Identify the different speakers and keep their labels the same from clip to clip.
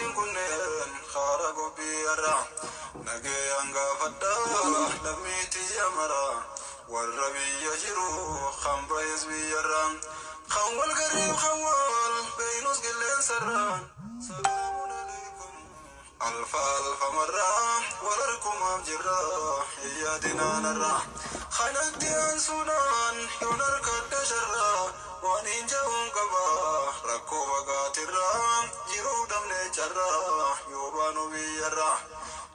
Speaker 1: Achiin kunneen haara gobbiirra nagayaan gaafadhaa lammii tiyya mara warra biyya jiru kan ba'es biyyarra kan wal garreef kan wal beeynus qilleensarraan salaamun alaikum alfa alfa marra wal harkumaaf jirra hiyyaadinaanarra kanatti aansuudhaan yoon harkadda sharra waan hin ja'uun qaba rakkoo fagaatirra jiruu dhabne carra yoo baanu biyyarra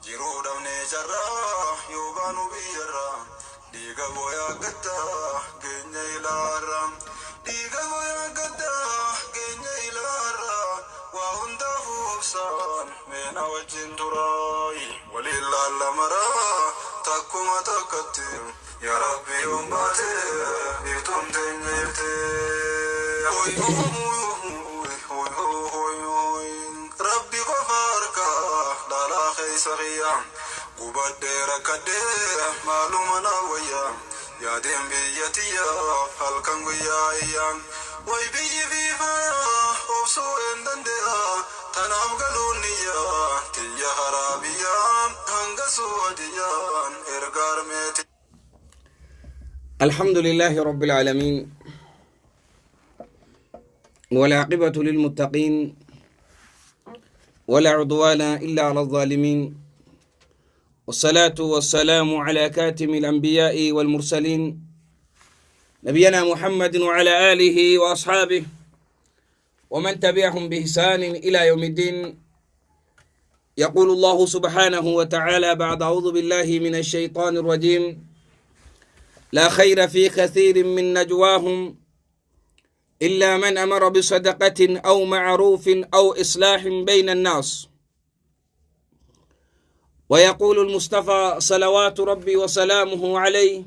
Speaker 1: jiruu dhabne carra yoo baanu biyyarra dhiiga booyaa gadda geenya ilaarra dhiiga booyaa gadda geenya ilaarra waa hundaafuu obsaan meena wajjin turaayi waliin laalamaraa takkuma takkatti yaa rabbi yoon baate biiftuun teenya iftee. Rabbi qofa harkaa laalaa keessa xiyya gubadhee rakkadhee maaluma na wayya yaadeen biyya tiyya halkan guyyaa iyya way biyyi fiifaya obsuu hin dande'a tanaaf galuun niyya tiyya haraa biyya hanga suudiyyaan erga armeeti.
Speaker 2: الحمد لله رب العالمين، والعاقبة للمتقين، ولا عدوان إلا على الظالمين، والصلاة والسلام على كاتم الأنبياء والمرسلين، نبينا محمد وعلى آله وأصحابه ومن تبعهم بإحسان إلى يوم الدين. يقول الله سبحانه وتعالى بعد أعوذ بالله من الشيطان الرجيم: لا خير في كثير من نجواهم إلا من أمر بصدقة أو معروف أو إصلاح بين الناس. ويقول المصطفى صلوات ربي وسلامه عليه: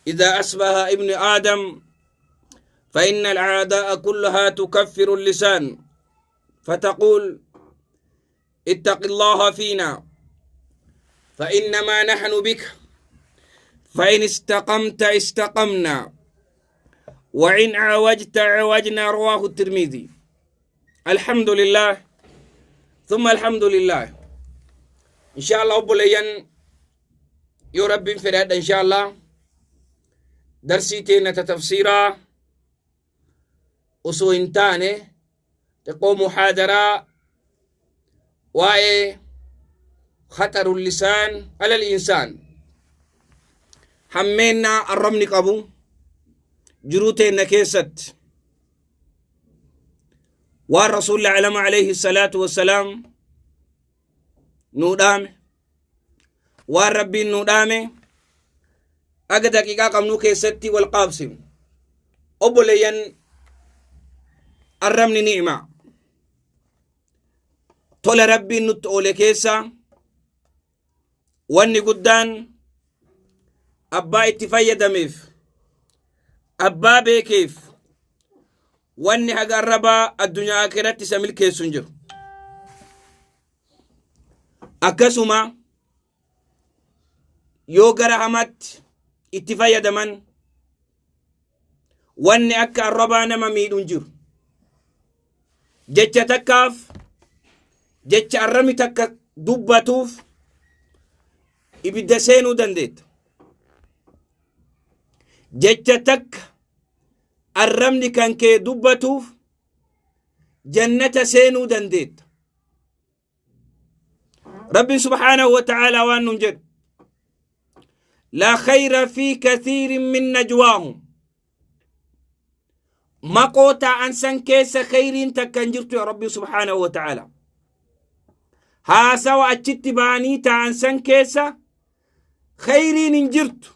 Speaker 2: إذا أصبح ابن آدم فإن الأعداء كلها تكفر اللسان، فتقول: اتق الله فينا فإنما نحن بك، فإن استقمت استقمنا، وإن عوجت عوجنا. رواه الترمذي. الحمد لله ثم الحمد لله. إن شاء الله obboleeyyan، yoo rabbiin fedhaadha، إن شاء الله darsii teenya tafsiiraa osoo hin taane xiqqoo muhaadaraa waa'ee خطر اللسان على الإنسان، hammeennaa arrabni qabu jiruu teenna keessatti, waan rasuulli alama عليه الصلاة والسلام nuu dhaame, waan rabbiin nuu dhaame, aga daqiiqaa qabnuu keessatti wal qaabsinu. Obboleeyyan, arrabni ni'ima tola rabbiin nutti oole keessa wanni guddaan abbaa itti fayyadameef, abbaa beekeef, wanni haga arrabaa addunyaa akiratti isa milkeessu hin jiru. Akkasuma yoo gara hamaatti itti fayyadaman, wanni akka arrabaa nama miidhu hin jiru. Jecha takkaaf, jecha arrabni takka dubbatuuf ibidda seenuu dandeetta. Jecha takka arrabni kan kee dubbatuuf jannata seenuu dandeetta. Rabbiin سبحانه وتعالى waan nun jedhu: لا خير في كثير من نجواهم. Maqoo taa'an san keessa khayriin takka hin jirtu ya rabbi سبحانه وتعالى. Haasawa achitti ba'anii taa'an san keessa khayriin hin jirtu.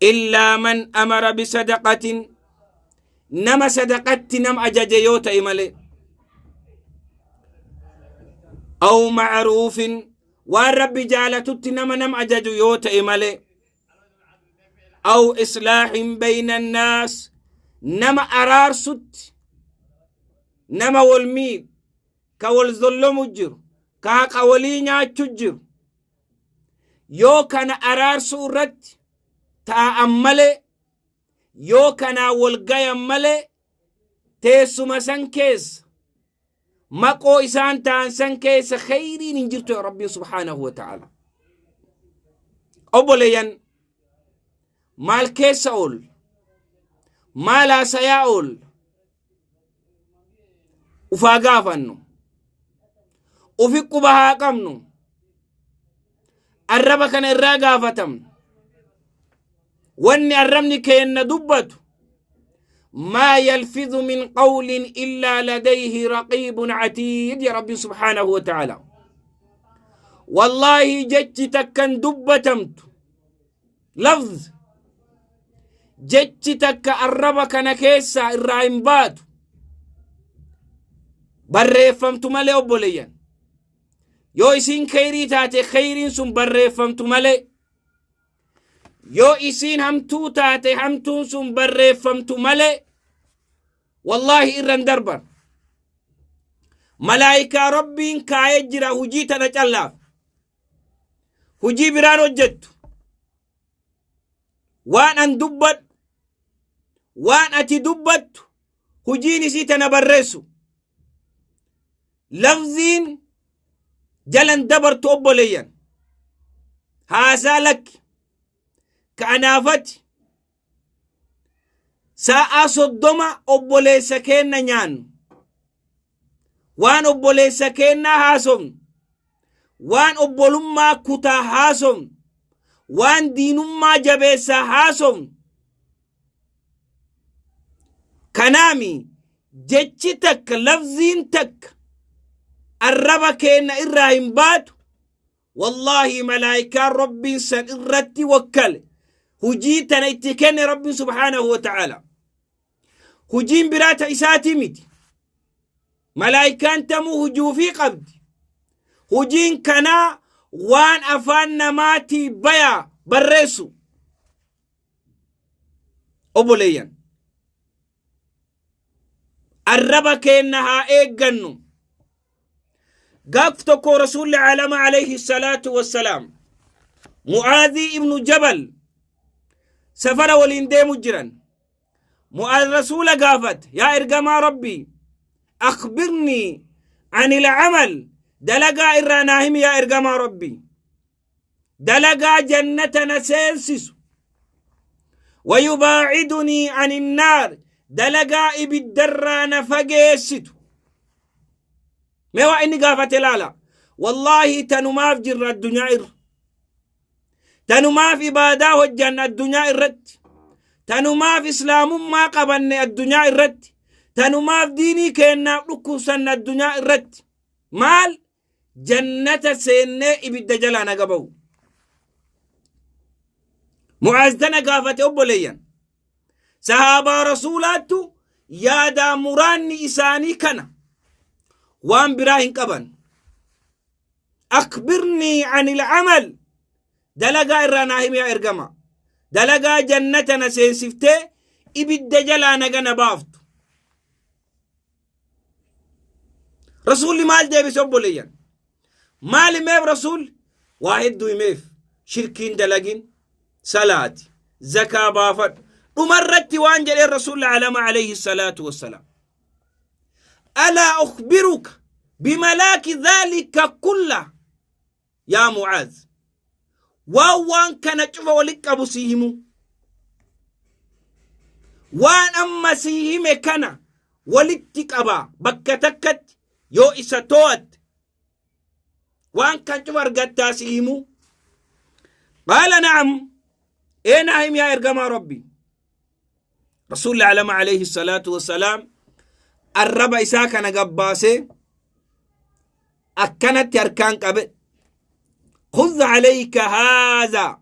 Speaker 2: إلا من أمر بصدقة، nama sadaqatti nam ajaje yoo ta'e malee، أو معروف، waan rabbi jaalatutti nama nam ajaju yoo ta'e malee، أو إصلاح بين الناس، nama araarsutti, nama wal miidhu, ka wal zollomu jiru, ka haqa walii nyaachu jiru, yoo kana araarsuu irratti taa'an malee, yoo kanaa wal gayan malee, Teessuma san keessa, maqoo isaan ta'an san keessa kheyriin hin jirtu, Rabbiin subhaanahu wa ta'ala. Obboleeyyan, maal keessa ool? Maal haasayaa ool? Ufaa gaafannu, ufi quba haa qabnu. Arraba kana irraa gaafatamnu. Wanni arrabni keenna dubbatu, ما يلفظ من قول إلا لديه رقيب عتيد يا ربي سبحانه وتعالى. والله jechi takkan dubbatamtu, lafz jechi takka arraba kana keessa irraa hin baatu barreeffamtu malee. Obboleeyyan, yoo isiin kheyrii taate kheyriin sun barreeffamtu malee, yoo isiin hamtuu taate hamtuun sun barreeffamtu malee, wallaahi irran darban. Malaayikaa Rabbiin kaayee jira hujii tana callaaf, hujii biraan hojjettu. Waan an dubbadhu, waan ati dubbattu, hujiin isii tana barreessu. Lafziin jalan dabartu, obboleeyyan. Haasaa lakki ka anaafati sa'aa 30 obboleessa keenna nyaannu, waan obboleessa keennaa haasofnu, waan obbolummaa kutaa haasofnu, waan diinummaa jabeessaa haasofnu. Kanaami jechi takka, lafziin takka arraba keenna irraa hin baatu, wallaahi malaayikaan Rabbiin san irratti wakkale, hujii tana itti kenne Rabbiin subhaanahu wa ta'ala. Hujiin biraa ta isaatii miti. Malaayikaan tamuu hujuufii qabdi. Hujiin kanaa waan afaan namaatii baya barreessu. Obboleeyyan, arraba keenna haa eeggannu. Gaaf tokko Rasuulli caalama alayhi salaatu wassalaam Mu'aadhii ibnu Jabal safara waliin deemu jiran. Mu'aaz Rasuula gaafate: "Yaa ergamaa Rabbii, أخبرني عن العمل، dalagaa irraa naa himi yaa ergamaa Rabbii, dalagaa jannata na seensisu، ويباعدني عن النار، dalagaa ibiddarraa na fageessitu." Mee waa inni gaafate laala. Wallaahi tanumaaf jirra addunyaa irra, tanumaaf ibaadaa hojjanna addunyaa irratti, tanumaaf islaamummaa qabanne addunyaa irratti, tanumaaf diinii keennaaf dhukkubsanne addunyaa irratti. Maal? Jannata seennee ibidda jalaa naga bahu. Mu'aaz tana gaafate. Obboleeyyan, sahaabaa Rasuulaattu yaadaa muraanni isaanii kana, waan biraa hin qaban. أخبرني عن العمل، dalagaa irraa naa himi yaa ergama, dalagaa jannata na seensiftee ibidda jalaa naga na baaftu. Rasuulli maal deebise, obboleeyyan? Maal himeef Rasuulli? Waa hedduu himeef: shirkiin dalagin, salaati, zakaa baafadhu. Dhumarratti waan jedheen Rasuulli alama alayhi salaatu wassalaam: "ألا أخبرك بملاك ذلك كله يا معاذ؟ Waan waan kana cufa walit qabu sii himu? Waan amma sii hime kana walitti qaba bakka takkatti, yoo isa to'atte waan kan cufa argattaa sii himu?" قال نعم، ee naa him yaa ergamaa Rabbi. Rasuulli alama alayhi salaatu wassalaam arraba isaa kana gabbaasee akkanatti harkaan qabe: "خذ عليك هذا،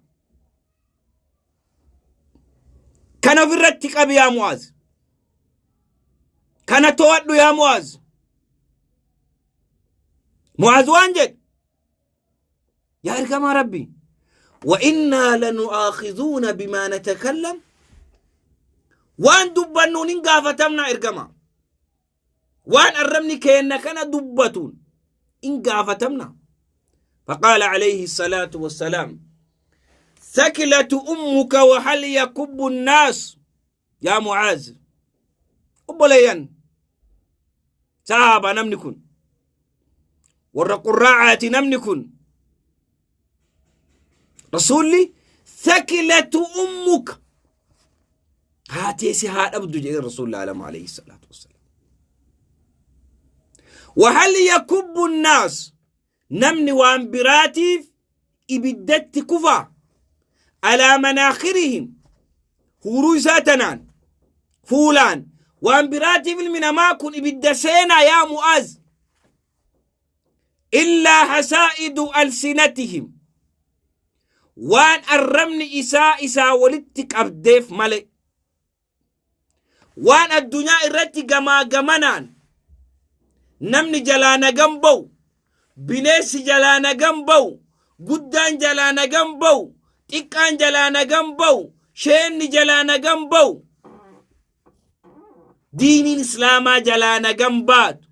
Speaker 2: kana ofirratti qabi yaa Mu'aaz, kana to'adhu yaa Mu'aaz." Mu'aaz waan jedhe: "Yaa ergamaa Rabbi, وإنا لمؤاخذون بما نتكلم؟ Waan dubbannuun hin gaafatamna ergama? Waan arrabni keenna kana dubbatuun hin gaafatamna?" فقال عليه الصلاة والسلام: "ثكلتك أمك، وهل يكب الناس يا معاذ؟" Obboleeyyan. Sahaaba namni kun warra qurraa'aati. Namni kun Rasuulli "ثكلتك أمك", haatee si haa dhabdu jedhe Rasuulli alama عليه الصلاة والسلام. وهل يكب الناس, namni waan biraatiif ibiddatti kufa, على مناخرهم, huuruu isaa tanaan fuulaan, waan biraatiif ilmi namaa kun ibidda seenaa yaa Mu'aaz? إلا حصائد ألسنتهم, waan arrabni isaa isaa walitti qabdeef male. Waan addunyaa irratti gamaa gamanaan namni jalaa nagan ba'u, bineensi jalaa nagan ba'u, guddaan jalaa nagan ba'u, xiqqaan jalaa nagan ba'u, sheenni jalaa nagan ba'u, diiniin Islaamaa jalaa nagan baatu,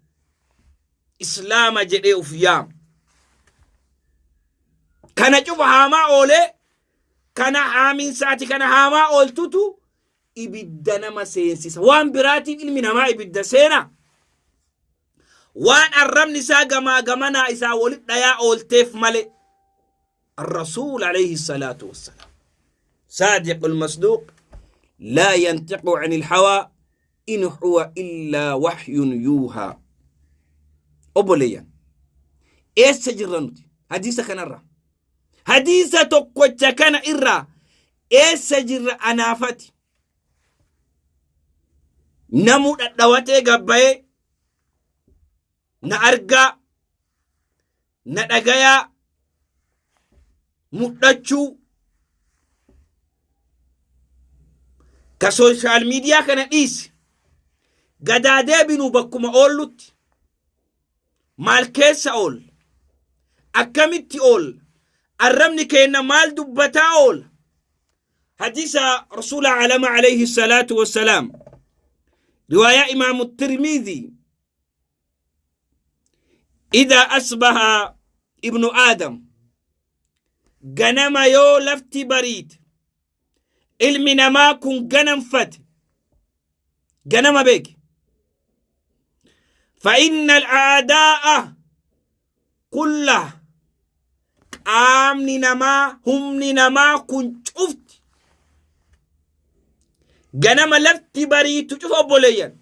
Speaker 2: Islaama jedhee uf yaam kana cufa haamaa oolee, kana haaminsaati, kana haamaa ooltutu ibidda nama seensisa. Waan biraatiif ilmi namaa ibidda seena? Waan arrabni isaa gamaa gamanaa isaa walit dhayaa oolteef male. الرسول عليه الصلاة والسلام صادق المصدوق، لا ينطق عن الهوى، إن هو إلا وحي يوحى. Obboleeyyan, eessa jirra nuti hadiisa kanarra? Hadiisa tokkocha kana irraa eessa jirra? Anaafati namuu dhadhawatee gabbayee na argaa, na dhagayaa, mudhachuu ka social media kana dhiisi, gadaa deebinu bakkuma oollutti maal keessa ool? Akkamitti ool? Arrabni keenna maal dubbataa oola? Hadiisa Rasuula alama عليه الصلاة والسلام, riwaayaa Imaamu Tirmidhi: إذا أصبح ابن آدم, ganama yoo lafti bariite, ilmi namaa kun ganamfate, ganama beeke, فإن الأعضاء كلها, qaamni namaa, humni namaa kun cufti, ganama lafti bariitu cufa, obboleeyyan,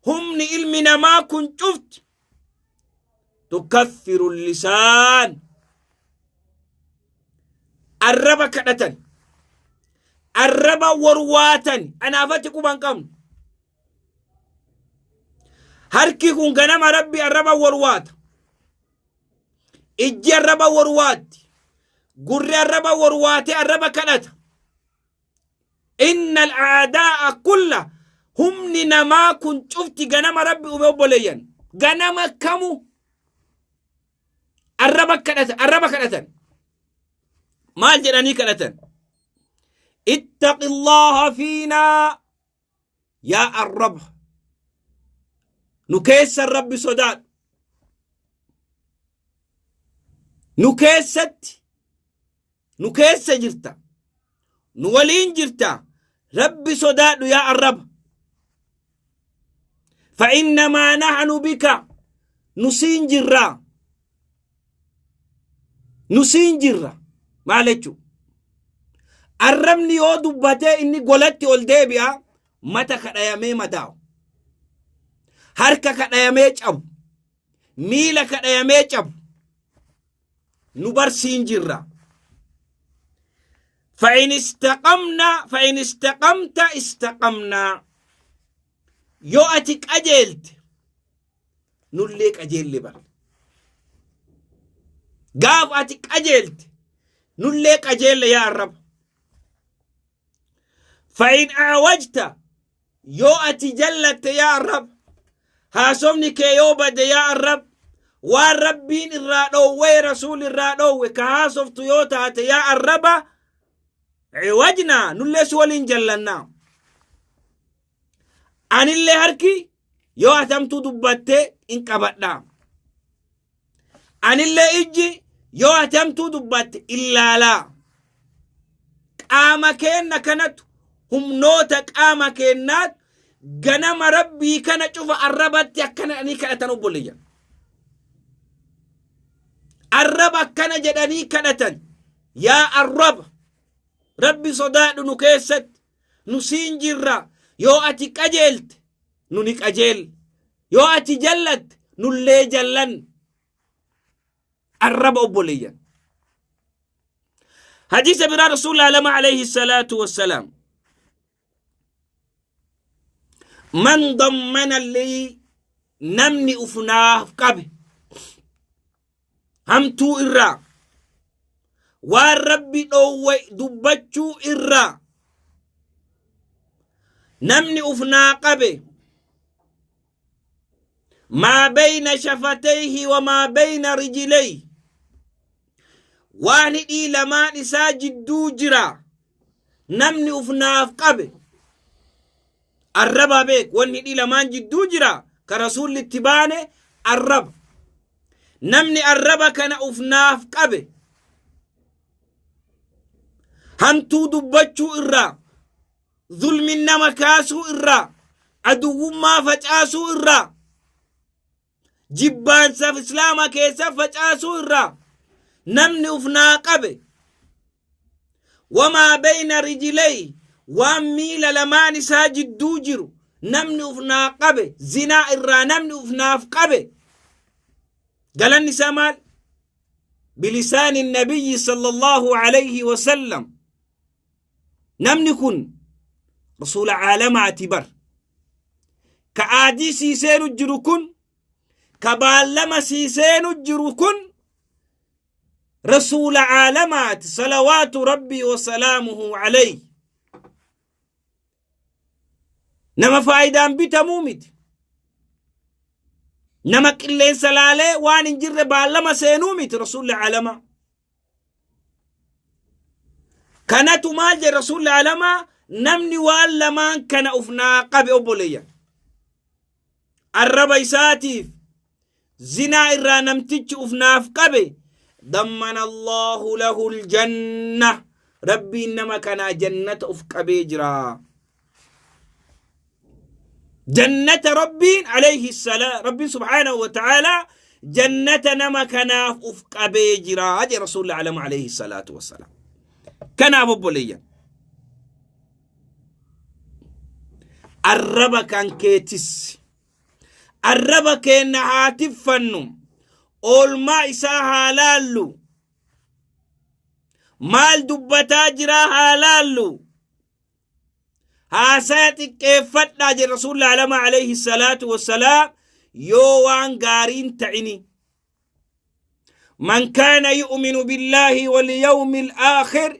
Speaker 2: humni ilmi namaa kun cufti, تكفر اللسان, arraba kadhatan, arraba warwaatan. Anaafatti quban qabnu, harki kun ganama Rabbi arraba warwaata, ijji arraba warwaatti, gurri arraba warwaate, arraba kadhata. إن الأعضاء كلها, humni namaa kun cufti, ganama Rabbi ume, obboleeyyan, ganama kamu arraba kadhatan. Arraba kadhatan. Maal jedhanii kadhatan? اتق الله فينا, yaa arraba, nu keessan Rabbi sodaadhu, nu keessatti, nu keessa jirta, nu waliin jirta, Rabbi sodaadhu yaa arraba. فإنما نحن بك, nu siin jirra, nu siin jirra. Maal jechuu? Arrabni yoo dubbatee inni golatti ol deebi'a, mata kadhayamee madaa'u, harka kadhayamee cabu, miila kadhayamee cabu, nu barsiin jirra. فإن استقمنا فإن استقمت استقمنا, yoo ati qajeelte nullee qajeelle bar. Gaaf ati qajeelte nullee qajeelle yaa arraba. فإن اعوجت, yoo ati jallatte yaa arraba, haasofni kee yoo bade yaa arrab, waan Rabbiin irraa dhoowwee Rasuul irraa dhoowwe ka haasoftu yoo taate yaa arraba, عوجنا, nullee si waliin jallannaa. Anillee harki yoo atamtuu dubbatte in qabadha, anillee ijji yoo atamtuu dubbatte illaalaa. Qaama keenna kanatu, humnoota qaama keennaat Ganama Rabbii kana cufa arrabatti akkana jedhanii kadhatan obboleeyyan. Arraba akkana jedhanii kadhatan. Yaa arraba, Rabbi sodaadhu nu keessatti, nu siin jirra. Yoo ati qajeelte nu ni qajeella. Yoo ati jallatte nullee jallan. Arraba obboleeyyan. Hadiisa biraa Rasuulli lama alayhi salaatu wassalaam. Man dammana lii, namni ufnaaf qabe hamtuu irraa, waan Rabbi dhoowwe dubbachuu irraa namni ufnaa qabe, maa bayna shafatayhi wa maa bayna rijilay, waan hidhii lamaan isaa jidduu jira namni uf naaf qabe. Arraba beek, wanni hidhii lamaan jidduu jira ka Rasuulli itti baane arraba. Namni arraba kana uf naaf qabe hamtuu dubbachuu irraa, zulmin nama kaasuu irraa, aduwwummaa facaasuu irraa, jibbaansaaf islaama keessa facaasuu irraa namni uf naa qabe, wamaa bayna rijilay, waan miila lamaan isaa jidduu jiru namni uf naa qabe, zinaa irraa namni uf naaf qabe, galanni isaa maal? Bilisaani nabiyyi sallallahu alayhi wasallam. Namni kun rasuula caalamaati bar. Ka aadii sii seenu jiru kun, ka baallama sii seenu jiru kun, rasuula caalamaati, salawaatu Rabbii wasalaamuhu alayhi. Nama faayidaan bitamuu miti. Nama qilleensa laalee waan hin jirre baallama seenuu miti rasuulli caalamaa. Kanatu maal jedhe rasuulli alamaa? Namni waan lamaan kana uf naa qabe obboleeyyan, arraba isaatiif zinaa irraa namtichi uf naaf qabe, dammana Allahu lahu aljanna, Rabbiin nama kanaa jannata uf qabee jira. Jannata Rabbiin alayhi salaam, Rabbiin subhaanahu wa ta'aalaa jannata nama kanaaf uf qabee jira jedhe rasuulli alama alayhi salaatu wassalaam. Kanaaf obboleeyyan, arraba kan keetis, arraba keenna haa tiffannu, oolmaa isaa haa laallu, maal dubbataa jiraa haa laallu. Haasaya xiqqeeffadhaa jedhe rasuulli alama alayhi salaatu wassalaam, yoo waan gaariin ta'ini. Man kaana yu'minu billaahi walyawmi alaakhir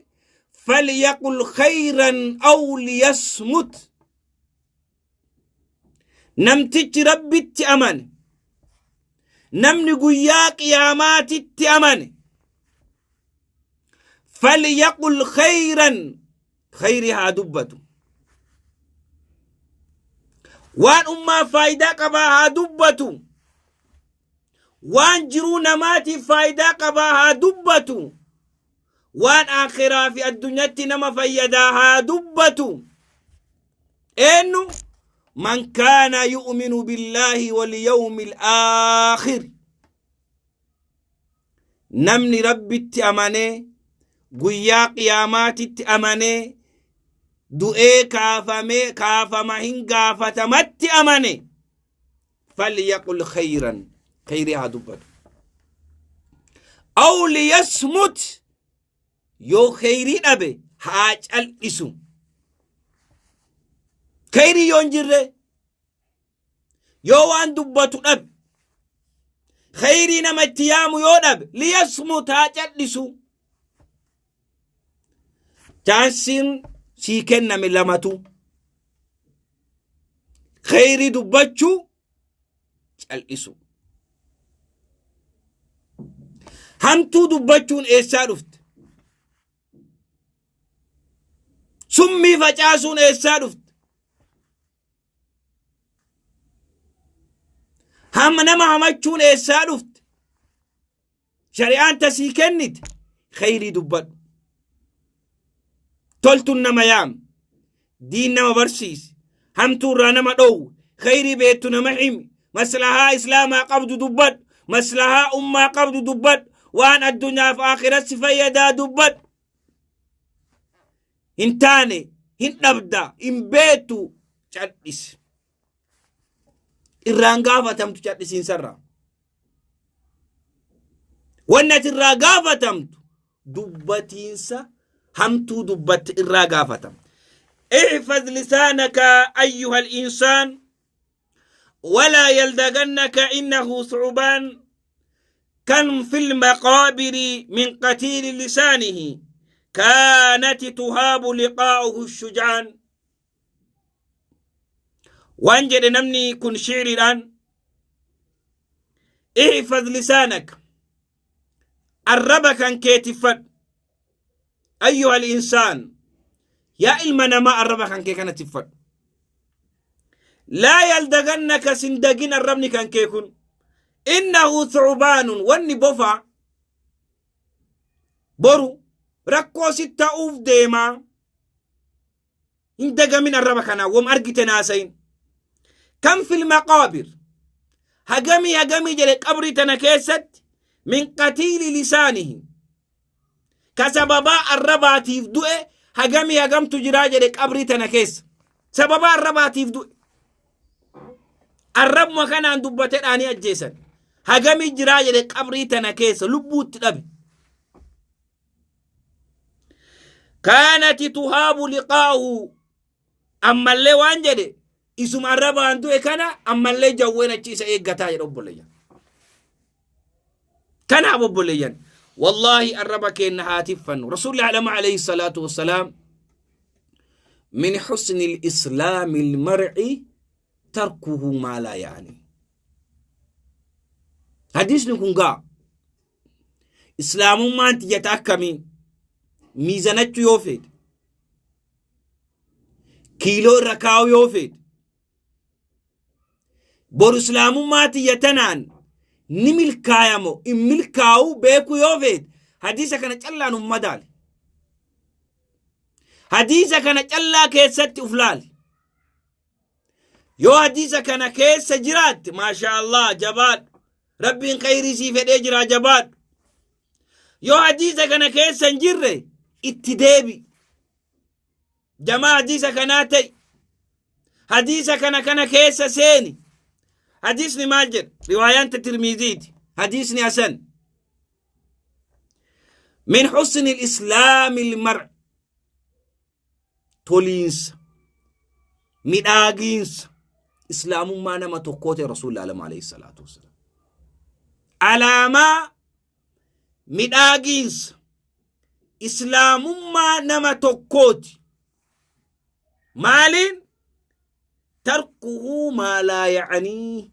Speaker 2: falyaqul khayran aw liyasmut. Namtichi Rabbitti amane, namni guyyaa qiyaamaatitti amane, falyaqul khayran, khayri haa dubbatu, waan ummaa faayidaa qabaa haa dubbatu, waan jiruu namaatiif faayidaa qabaa haa dubbatu, waan aakhiraa fi addunyatti nama fayyadaa haa dubbatu. Eenyu? Man kaana yu'minu billaahi walyawmi alaakhir, namni Rabbitti amanee guyyaa qiyaamaatitti amanee du'ee kaafamee kaafama hin gaafatamatti amane, falyaqul khayran, khayrii haa dubbatu, aw liyasmut, yoo khayrii dhabe haa cal'isu. Khayrii yoo hin jirre, yoo waan dubbatu dhabe, khayrii nama itti yaamu yoo dhabe, liyasmut, haa cal'isu. Chaansiin sii kenname lamatu: khayrii dubbachuu, cal'isu. Hamtuu dubbachuun eessaa dhufte? Summii facaasuun eessaa dhufte? Hamma nama hamachuun eessaa dhufte? Shari'aan tasii kennite khayrii dubbadhu. Toltuun nama yaam. Diin nama barsiisi. Hamtuurraa nama dhoowwi. Khayrii beektu nama himi. Maslahaa Islaamaa qabdu dubbadhu. Maslahaa ummaa qabdu dubbadhu. Waan addunyaaf akhiratti si fayyadaa dubbadhu. Hin taane hin dhabda hin beektu cadhisi. Irraan gaafatamtu cadhisiinsarraa. Wanni ati irraa gaafatamtu dubbatiinsa hamtuu dubbatte irraa gaafatamta. احفظ لسانك أيها الإنسان ولا يلدغنك إنه ثعبان كم في المقابر من قتيل لسانه كانت تهاب لقاؤه الشجعان. Waan jedhe namni kun shi'riidhaan: احفظ لسانك, arraba kan keetiffadhu, أيها الإنسان, yaa ilma namaa, arraba kan kee kana tiffadhu. لا يلدغنك, sindagin arrabni kan kee kun, إنه ثعبان, wanni bofa boru rakkoo sit ta'uuf deemaa. Hin dagamin arraba kanaa, wam argite naasayin. كم في المقابر, hagamii hagamii jedhe qabrii tana keessatti, من قتيل لسانه, ka sababaa arrabaatiif du'e hagamii hagamtu jiraa jedhe qabrii tana keessa. Sababaa arrabaatiif du'e, arrabuma kanaan dubbate dhaanii ajjeesan hagamii jiraa jedhe qabrii tana keessa lubbuutti dhabe. كانت تهاب لقاؤه, ammallee waan jedhe isuma arrabaan du'e kana ammallee jawween achi isa eeggataa jedhe. Obboleeyyan, kanaaf obboleeyyan, wallaahi arraba keenna haa tiffannu. Rasuulli alama عليه الصلاة والسلام: من حسن الإسلام المرء تركه ما لا يعنيه. Hadiisni kun gaa islaamummaan tiyyata akkamii miizanachuu yoo feete, kiiloo irra kaa'u yoo feete, boru islaamummaa tiyya tanaan ni milkaayamo in milkaa'u beekuu yoo feete, hadiisa kana callaan uf madaali. Hadiisa kana callaa keessatti uf laali. Yoo hadiisa kana keessa jiraatte, maasha Allah, jabaadhu, Rabbiin khayrii sii fedhee jira, jabaadhu. Yoo hadiisa kana keessa hin jirre, itti deebi, jamaa hadiisa kanaa ta'i, hadiisa kana keessa seeni. Hadiisni maal jedha? Riwaayaan Tirmiziiti, hadiisni hasan. من حسن الإسلام المرء, toliinsa midhaagiinsa islaamummaa nama tokkoo ta'e Rasuulli alama عليه الصلاة والسلام, alaamaa midhaagiinsa islaamummaa nama tokkooti. Maaliin? تركه ما لا يعنيه,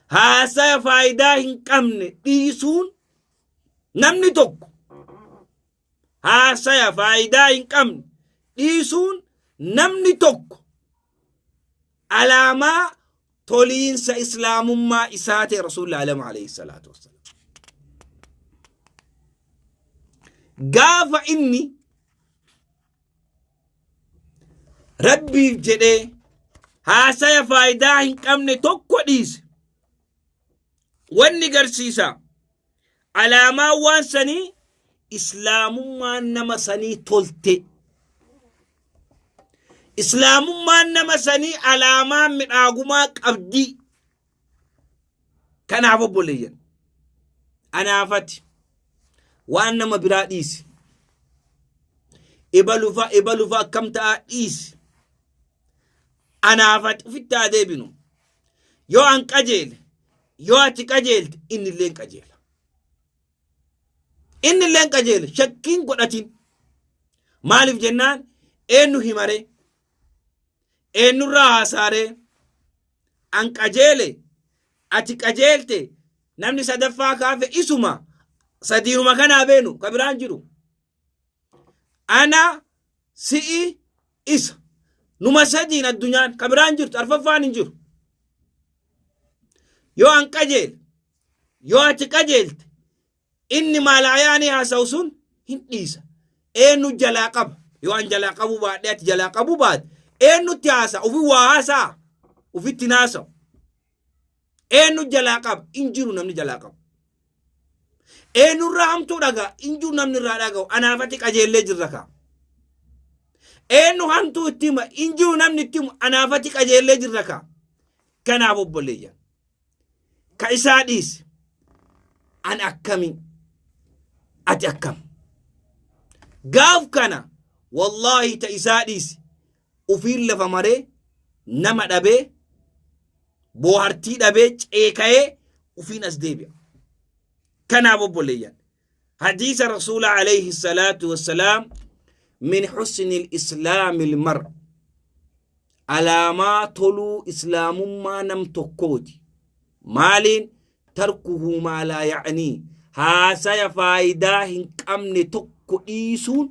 Speaker 2: haasaya faayidaa hin qabne dhiisuun. Namni tokko haasaya faayidaa hin qabne dhiisuun namni tokko alaamaa toliinsa islaamummaa isaa ta'e Rasuulli alama عليه الصلاة والسلام. Gaafa inni Rabbiif jedhee haasaya faayidaa hin qabne tokko dhiise, wanni garsiisa alaamaa waan sanii islaamummaan nama sanii tolte, islaamummaan nama sanii alaamaa midhaagumaa qabdi. Kanaaf obboleeyyan, anaafati waan nama biraa dhiisi, ebalufa ebalufa akkam ta'aa dhiisi, anaafati ufitti haa deebinu. Yoo an qajeele, yoo ati qajeelte, innilleen qajeela, innilleen qajeela, shakkiin godhatin. Maaliif jennaan, eenyu himare, eenyurraa haasaaree? An qajeele, ati qajeelte, namni sadaffaa kaafe isuma. Sadiinuma kanaa beenu ka biraan jiru. Ana, si'i, isa, numa sadiin addunyaan, ka biraan jirtu arfaffaan hin jiru. Yoo an qajeele, yoo ati qajeelte, inni maalaayaanii haasa'u sun hin dhiisa. Eenyu jalaa qaba? Yoo an jalaa qabuu baadhe, ati jalaa qabuu baate, Eenyutti haasa? Ufi waa haasaa? Ufitti naasa'u. Eenyu jalaa qaba? Hin jiru namni jalaa qabu. Eenyurraa hamtuu dhagaa? Hin jiru namni irraa dhaga'u. Anaafati qajeellee jirra kaa. Eenyu hamtuu itti hima? Hin jiru namni itti himu. Anaafati qajeellee jirra kaa. Kanaaf obboleeyyan. Ka isaa dhiisi. An akkami? Ati akkam? Gaaf kana wallaahi ta isaa dhiisi. Ufiin lafa maree nama dhabee boohartii dhabee ceeka'ee ufiin as deebi'a. Kanaaf obboleeyyan. Hadiisa Rasuula alayhi salaatu wassalaam min husni islaami ilmar. Alaamaa toluu islaamummaa nam tokkooti. Maaliin tarkuhu maa laa ya'nii haasaya faayidaa hin qabne tokko dhiisuun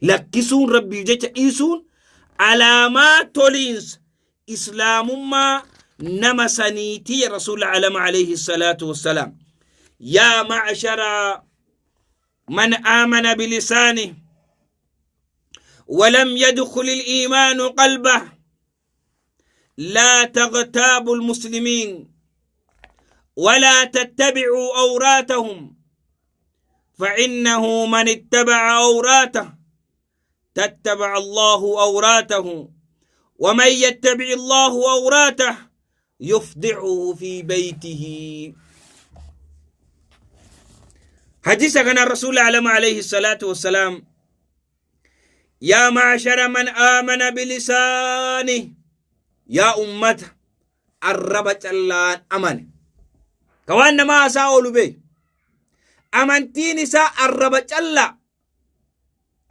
Speaker 2: lakkisuun rabbiif jecha dhiisuun alaamaa toliinsa islaamummaa nama saniitii rasuula alama alayhi salaatu wassalaam. Yaa ma'shara man aamana bilisaanihi ولم يدخل الإيمان قلبه لا تغتابوا المسلمين ولا تتبعوا أوراتهم فإنه من اتبع أوراته تتبع الله أوراته ومن يتبع الله أوراته يفضعه في بيته. حديث كان الرسول عليه الصلاة والسلام يا معشر من آمن بلسانه يا أمة الرب جلان أمن كوان ما سأولو بي أمنتين سا الرب جلا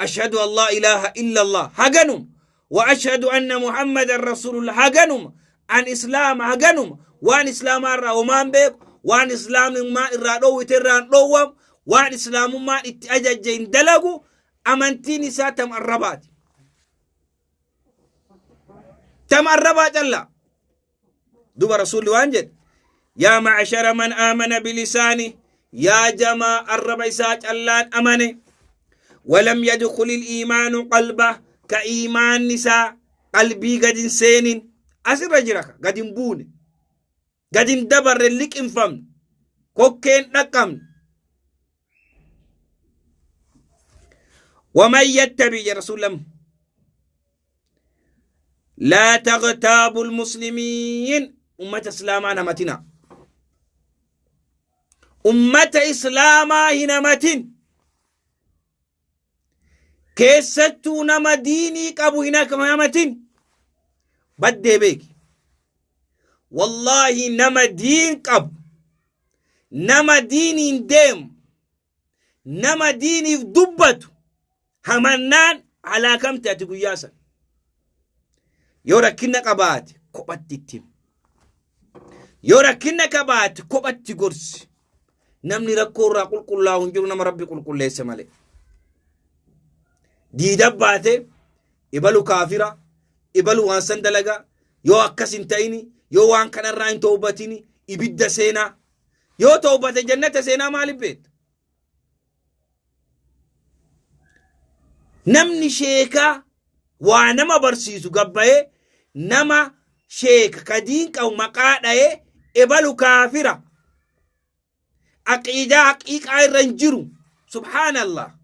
Speaker 2: أشهد أن لا إله إلا الله هجنم وأشهد أن محمد رسول الله هجنم عن إسلام هجنم وان إسلام الرا ومان بيك وان إسلام ما إرادو وتران دوم وان إسلام ما إتأججين دلقو أمنتين سا تم الربات تم الربات الله دوب رسول وانجد يا معشر من آمن بلسانه يا جماعة الربع ساج الله أمنه ولم يدخل الإيمان قلبه كإيمان نساء قلبي قد سين أسر رجلك قد بون قد دبر لك انفم كوكين نقم ومن يتبع يا رسول الله لا تغتابوا المسلمين أمة إسلاما نمتنا أمة إسلاما هنمتين keessattuu nama diinii qabu hin hamatin baddee beeki. Wallaahi nama diin qabu, nama diiniin deemu, nama diiniif dubbatu hamannaan halaakamte ati guyyaa san. Yoo rakkina qabaate kophatti itti himi. Yoo rakkina qabaate kophatti gorsi. Namni rakkoo irraa qulqullaa'u hin jiru nama Rabbi qulqulleesse malee. Diida baate ibalu kaafira, ibalu waan san dalaga, yoo akkas hin ta'ini, yoo waan kanarraa hin toobatini, ibidda seenaa. Yoo toobate jannata seenaa maaliif beektu? Namni sheekaa waa nama barsiisu gabbayee nama sheeka kadiin qabu maqaa dha'ee ebalu kaafira. Aqiidaa haqiiqaa irra hin jiru. Subhaanallah.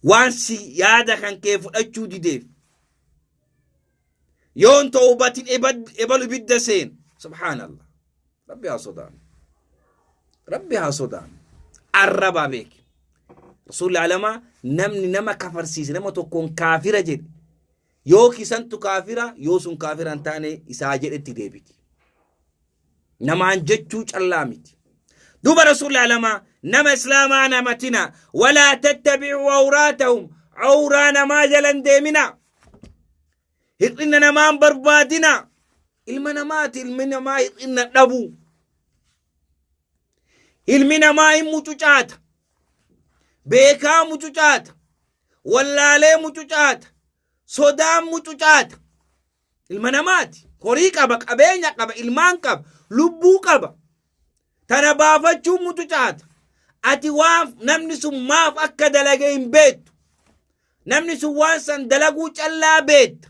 Speaker 2: Waan si yaada kan kee fudhachuu dideef. Yoon toobatin ebalu ibidda seen. Subhaanallah. Rabbi haa sodaannu. Rabbi haa sodaannu. Arrabaa beeki. Rasuulli alamaa namni nama kafarsiise nama tokkoon kaafira jedhe yoo kisantu kaafira yoo sun kaafira hin taane isaa jedhetti deebiti. Namaan jechuu callaa miti. Duuba Rasuulli alamaa nama islaamaa namatina walaa tattabi'u awraatahum awraa namaa jalan deemina. Hir'ina namaan barbaadina. Ilma namaati ilmi namaa hir'ina dhabu. Ilmi namaa hin mucucaata. Beekaa mucucaata. Wallaalee mucucaata. Sodaan mucucaata. Ilma namaati. Horii qaba, qabeenya qaba, ilmaan qaba, lubbuu qaba. Tana baafachuun mucucaata. Ati waan namni sun maaf akka dalage hin beektu. Namni sun waan san dalaguu callaa beetta.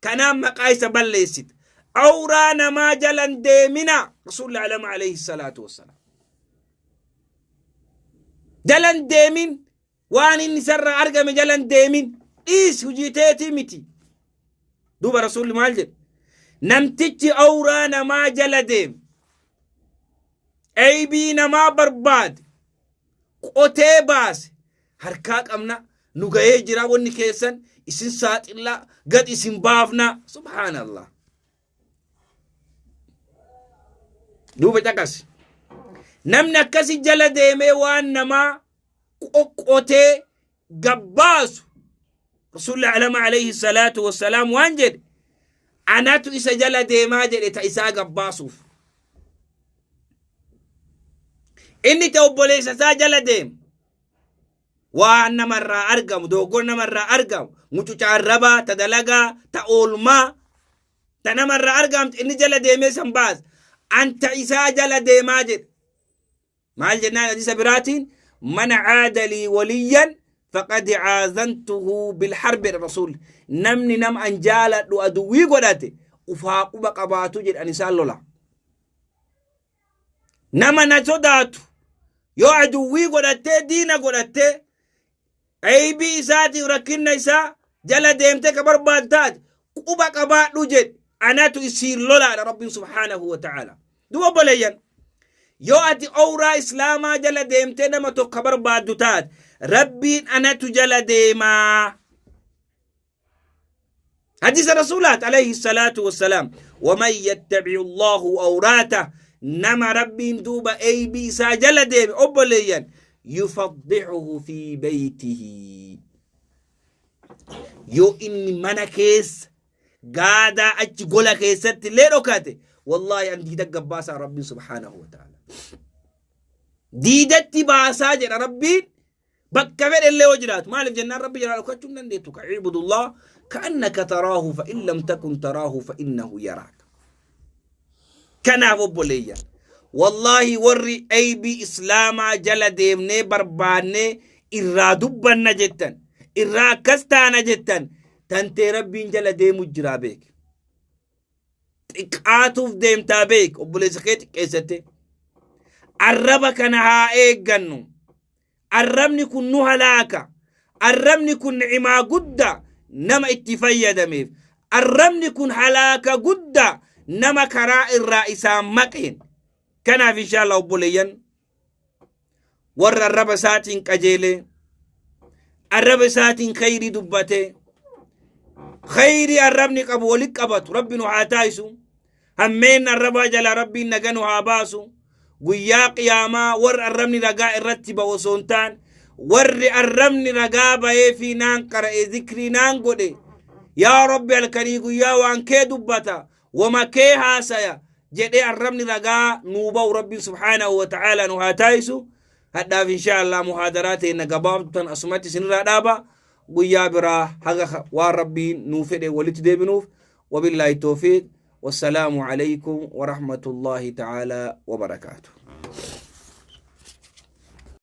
Speaker 2: Kanaaf maqaa isa balleessita. Awraa namaa jalan deemina. Rasuulli alama alayhi salaatu wassalaam. Jalan deemin waan inni isarraa argame jalan deemin dhiis hujii teetii miti. Duuba Rasuulli maal jedhe? Namtichi awraa namaa jala deeme. Eybii namaa barbaade. Qotee baase. Harkaa qabna nu gahee jira wanni keessan isin saaxillaa gad isin baafna subhaanallah. Duuba caqasi. Namni akkasi jala deemee waan namaa qoqqotee gabbaasu Rasuulli alama alayhi salaatu wassalaam waan jedhe anatu isa jala deemaa jedhe ta isaa gabbaasuuf. Inni ta obboleessa isaa jala deema. Waan namarraa argamu, dogoggora namarraa argamu, mucuca arrabaa, ta dalagaa, ta oolmaa, ta namarraa argamtu inni jala deemee san baasa. Anta isaa jala deemaa jedhe. Maal jennaan hadiisa biraatiin man caada lii waliyyan faqad caazantuhu bilharbi jedha rasuulli. Namni nama an jaaladhu aduwwii godhate ufaa quba qabaatu jedhe ani isaan lola. Nama na sodaatu yoo aduwwii godhattee diina godhattee eybii isaatiif rakkinna isaa jala deemtee ka barbaaddu taate quba qabaadhu jedhe anatu isiin lolaadha rabbiin subhaanahu wa ta'ala. Duba obboleeyyan yoo ati owraa islaamaa jala deemtee nama tokko barbaaddu taate rabbiin anatu jala deemaa. حديث رسولات عليه الصلاة والسلام ومن يتبع الله أوراته نما ربي دوبا أي بي ساجل ديم أبليا يفضحه في بيته يو إني mana keessa gaadaa achi gola keessatti illee dhokate wallaahi an diida gabbaasaa rabbiin subhaanahu wa ta'ala diidatti baasaa jedha rabbiin bakka fedhe illee yoo jiraatu maaliif jennaan rabbi jalaa dhokachuu hin dandeettu ka ibudullah ka'annaka taraahu fa in lam takun taraahu fa innahu yaraaka kanaaf obboleeyyan wallaahi warri aybii islaamaa jala deemnee barbaannee irraa dubbanna jettan irraa akkas taana jettan tantee rabbiin jala deemu jiraa beek xiqqaatuuf deemtaa beek obboleessa kee xiqqeessatte arraba kana haa eeggannu arrabni kun nu halaaka arrabni kun ni'imaa guddaa nama itti fayyadameef arrabni kun halaaka guddaa nama karaa irraa isaan maqeen kanaaf inshaalla obboleeyyan warra arraba isaatiin qajeelee arraba isaatiin khayrii dubbatee khayrii arrabni qabu walitti qabatu rabbi nu haa taasisu hammeen arrabaa jalaa rabbiin naga nu haa baasu guyyaa qiyaamaa warra arrabni ragaa irratti ba'u osoo hin taane warri arrabni ragaa ba'ee fi naan qara'e zikrii naan godhe yaa rabbi halkanii guyyaa waan kee dubbata wama kee haasaya jedhee arrabni ragaa nuu ba'u rabbiin subhaanahu wa ta'aala nu haa taasisu hadhaaf inshaa Allah muhaadaraa teenna gabaabdu tan asumatti isinirraa dhaaba guyyaa biraa haga waan rabbiin nuu fedhe walitti deebinuuf wabillaahi toofiiq wassalaamu alaykum warahmatullaahi ta'aalaa wabarakaatu.